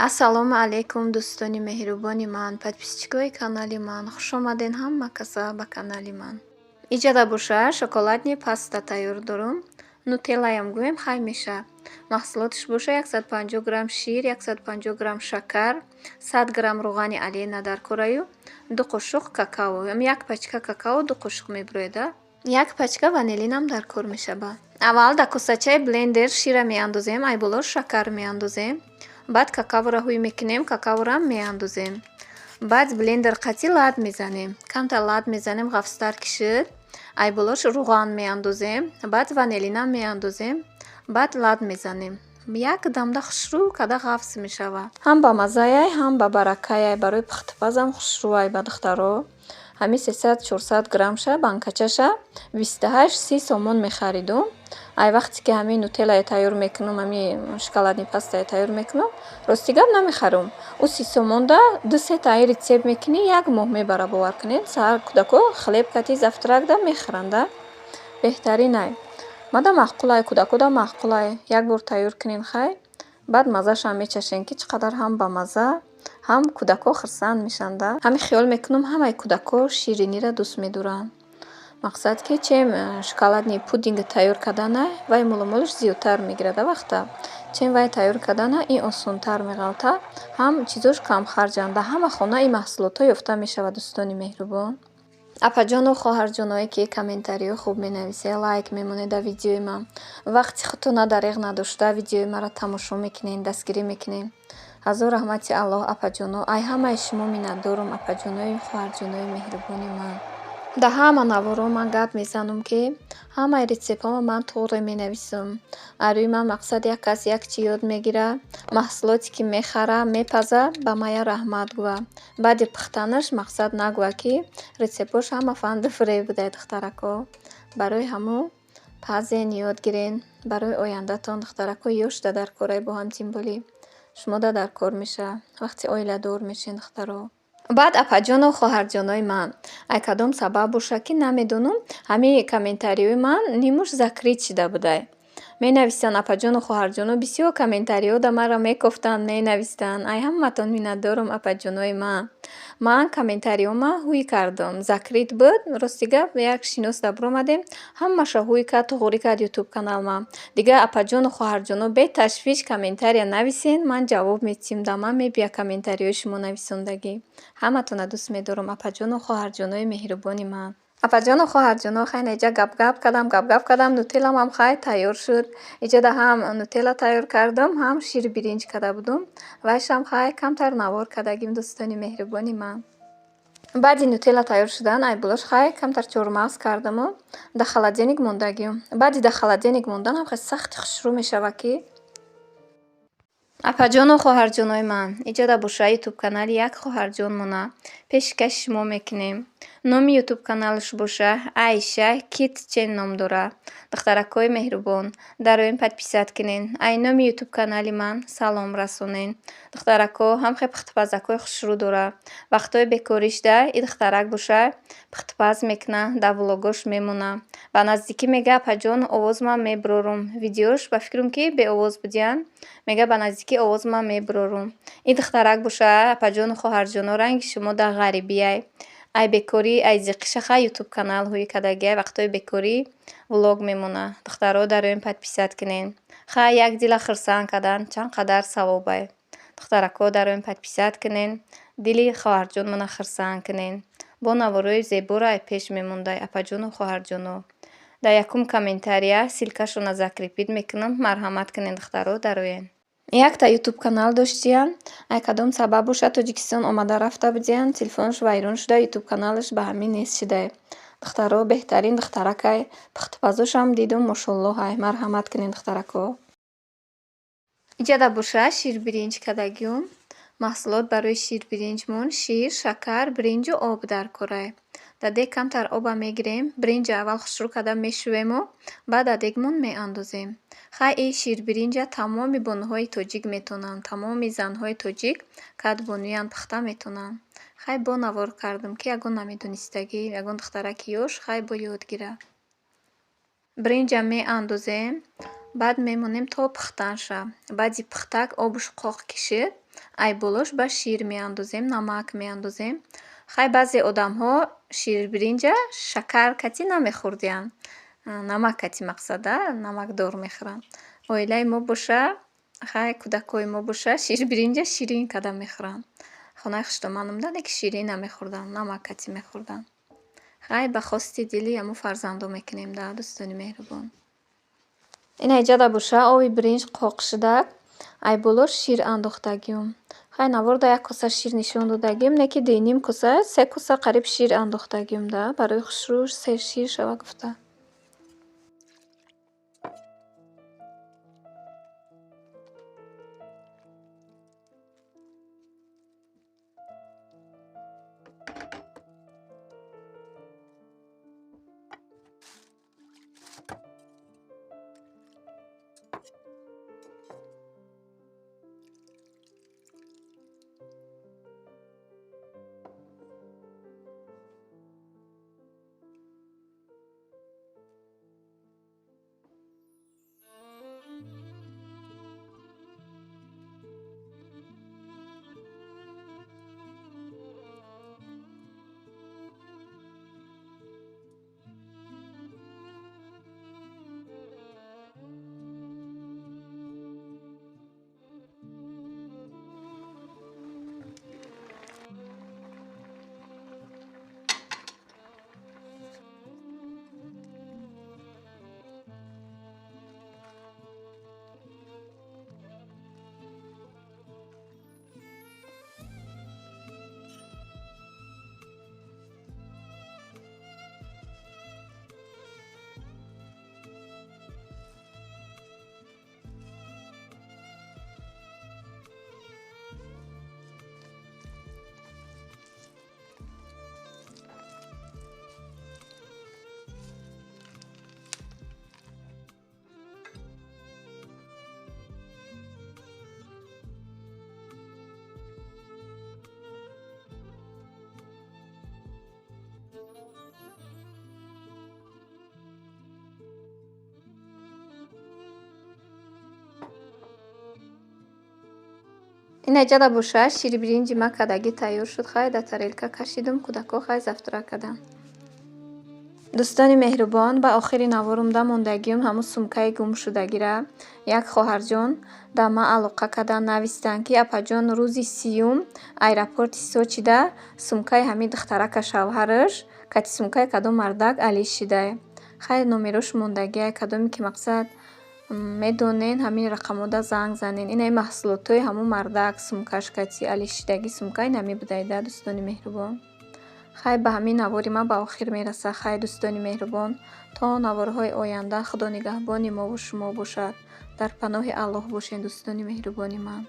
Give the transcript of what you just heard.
Ассалому алайкум, дӯстони меҳрубони ман, подписчикои канали ман. Хушомаден ҳама каса ба канали ман. Иҷада боша, шоколадный паста тайёр дорум. Нутеллаям гӯем, хай меша. Маҳсулоташ боша: 150 грамм шир, 150 грамм шакар, 100 грамм рӯғани Олена дар кораю, ду қошуқ какао. Як пачка какао ду қошуқ мебирояда. Як пачка ванилинам дар кор мешава. Аввал дар косачаи блендер шира меандозем, айболо шакар меандозем. Баъд какаоро ҳуй мекунем, какаорам меандозем. Баъд блендер қатӣ лат мезанем. Камтар лат мезанем, ғафзтар ки шуд, айболош рӯған меандозем, баъд ванилинам меандозем, баъд лат мезанем. Як дамда хушрӯ карда ғафз мешава. Ҳам ба маззаяй, ҳам ба баракаяй, барои пухтупазам хушрӯай, ба духтаро. Ҳамин 300-400 граммша банкачаша 28-30 сомон мехаридум. Ай вақте ки ҳамин нутеллае тайёр мекунам, ҳамин шоколадный пастае тайёр мекунам, рости гап, намехарам. Ӯ 30 сомонда ду сета ин рецепт мекунӣ, як моҳ мебара, бовар кунед. Саҳар кӯдако хлеб кати завтракда мехӯранда. Беҳтаринай. Мада маъқулай, кӯдакода маъқулай. Як бор тайёр кунен, хай, баъд маззаашам мечашен, ки чӣ қадар ҳам бамазза, ҳам кӯдако хурсанд мешаванда. Ҳамин хиёл мекунам, ҳамаи кӯдако шириниро дӯст медоранд. Мақсад ки чем шоколадный пудинг тайёр карданай, вай молу-молаш зиёдтар мегирада вақта. Чем вай тайёр кардана, ин осонтар меғалта, ҳам чизош камхарҷанд. Дар ҳама хона ин маҳсулотҳо ёфта мешавад, дӯстони меҳрубон. Апаҷону хоҳарҷоное, ки комментариҳо хуб менависед, лайк мемонед дар видеои ман. Вақти худтона дареғ надошта видеои маро тамошо мекунед, дастгирӣ мекунед. Ҳазор раҳмати Аллоҳ, апаҷоно. Ай ҳамаи шумо миннатдорум, апаҷонои хоҳарҷонои меҳрубони ман. Дар ҳама наворҳо ман гап мезанам, ки ҳамаи рецептҳоро ман тоғре менависам. Аз рӯи ман, мақсад, як кас як чӣ ёд мегира, маҳсулоте ки мехара, мепаза, ба мая раҳмат гӯя. Баъди пухтанаш, мақсад, нагӯя, ки рецептҳош ҳама фанду фиреб будай, духтарако. Барои ҳамун пазен, ёд гирен барои ояндатон, духтарако, ёшда дар корай бо ҳам тем более. Шумода дар кор мешавад, вақте оиладор мешен, духтаро. Баъд, апаҷону хоҳарҷонои ман, ай кадом сабаб бошад, ки намедонам, ҳамин комментариҳои ман нимуш закрыт шида будай. Менависанд апаҷону хоҳарҷоно, бисёр комментариҳо да маро мекофтанд, менависанд. Ай ҳаматон миннатдорум, апаҷонои ман. Ман комментариҳома ҳуй кардам. Закрыт буд, рости гап, як шинос да биромадем, ҳамаша ҳуй кард, туғрӣ кард ютуб каналма. Дигар, апаҷону хоҳарҷоно, беташвиш комментария нависен, ман ҷавоб медиҳем. Да ман мебиёд комментариҳои шумо нависондагӣ. Ҳаматонро дӯст медорам, апаҷону хоҳарҷонои меҳрубони ман. Апаҷону хоҳарҷоно, хай, инҷа гап-гап кардам, гап-гап кардам, нутелламам, хай, тайёр шуд. Иҷода ҳам нутелла тайёр кардам, ҳам ширбиринҷ карда будум. Вайшам, хай, камтар навор кардагим, дӯстони меҳрубони ман. Баъди нутелла тайёр шудан, айболош, хай, камтар чормағз кардаму дар холодильник мондагиам. Баъди дар холодильник мондан ҳам хеле сахти хушрӯ мешавад, ки. Апаҷону хоҳарҷонои ман, иҷода боша, ютуб канали як хоҳарҷонмона пешкаши шумо мекунем. Номи ютуб каналаш боша, Айша Китчен ном дорад. Духтаракҳои меҳрубон, дароен, подписать кунен. Ай номи ютуб канали ман салом расонен. Духтаракҳо ҳам хел пухтупазакҳои хушрӯ дорад. Вақтҳои бекоришда и духтарак боша, пухтупаз мекунад, дар влогош мемонад. Ба наздикӣ мега: «Апаҷон, овозман мебурорум». Видеош, ба фикрам, ки беовоз будиянд. Мега: «Ба наздикӣ овозман мебурорум». Ин духтарак боша, апаҷону хоҳарҷоно, ранги шумо дар ғарибияй. Ай бекорӣ, ай зиқиша, хай, ютуб канал ҳуй кардагиай, вақтҳои бекорӣ влог мемонад. Духтаро, дароен, подписать кунен. Хай, як дила хурсанд кардан чанд қадар савобай. Духтаракҳо, дароен, подписать кунен, дили хоҳарҷонмона хурсанд кунен. Бо наворои зеборо ай пеш мемондай, апаҷону хоҳарҷоно. Дар якум комментария ссылкашонро закрепить мекунам, марҳамат кунен, духтаро, дароен. Якта ютуб канал доштиян, ай кадом сабаб бошад, Тоҷикистон омада рафта будиян, телефонаш вайрон шуда, ютуб каналаш ба ҳамин нест шудай. Духтаро, беҳтарин духтаракай, пухтупазошам дидум, мошоллоҳай, марҳамат кунен, духтаракҳо. Иҷада боша, ширбиринҷ кардагиюм. Маҳсулот барои ширбиринҷмон: шир, шакар, биринҷу об дар корай. Дар дег камтар оба мегирем, биринҷа аввал хушрӯ карда мешӯвему, баъд дар дегмон меандозем. Хай, ин ширбиринҷа тамоми бонуҳои тоҷик метонанд, тамоми занҳои тоҷик кадбонуянд, пухта метонанд. Хай, бо навор кардам, ки ягон намедонистагӣ, ягон духтараки ёш, хай, бо ёд гира. Биринҷа меандозем, баъд мемонем то пухтан шавад. Баъди пухтак обуш қоқ кишид. Ай болош ба шир меандозем, намак меандозем. Хай, баъзе одамҳо ширбиринҷа шакар кати намехӯрдиянд. Намак кати, мақсад, намакдор мехӯранд. Оилаи мо боша, хай, кӯдакҳои мо боша, ширбиринҷа ширин карда мехӯранд. Хонаи хуштоманамда не ки ширин намехӯрданд, намак кати мехӯрданд. Хай, ба хости дили ҳамун фарзандо мекунем да, дӯстони меҳрубон. Ина иҷада боша оби биринҷ қоқ шудак, ай болош шир андохтагиюм. Хай, наворда як коса шир нишон додагим, не ки дуюним коса, се коса қариб шир андохтагиюм да, барои хушрӯ сершир шава гуфта. Ина иҷада боша ширбиринҷи ма кадагӣ тайёр шуд. Хай, дар тарелка кашидум, кӯдакҳо хай завтрак карданд. Дӯстони меҳрубон, ба охири наворумда мондагиюм ҳамун сумкаи гумшудагира. Як хоҳарҷон да ма алоқа кардан, навистанд, ки апаҷон, рӯзи 30-юм аэропорти Сочида сумкаи ҳамин духтарака шавҳараш кати сумкаи кадом мардак алиш шидае. Хай, номерош мондагиай, кадоме ки, мақсад, медонен, ҳамин рақамода занг занен. Инаи маҳсулотҳои ҳамун мардак сумкаш кати алишшидагӣ сумка инами будайда, дӯстони меҳрубон. Хай, ба ҳамин навори ман ба охир мерасад. Хай, дӯстони меҳрубон, то наворҳои оянда Худо нигаҳбони мову шумо бошад. Дар паноҳи Аллоҳ бошед, дӯстони меҳрубони ман.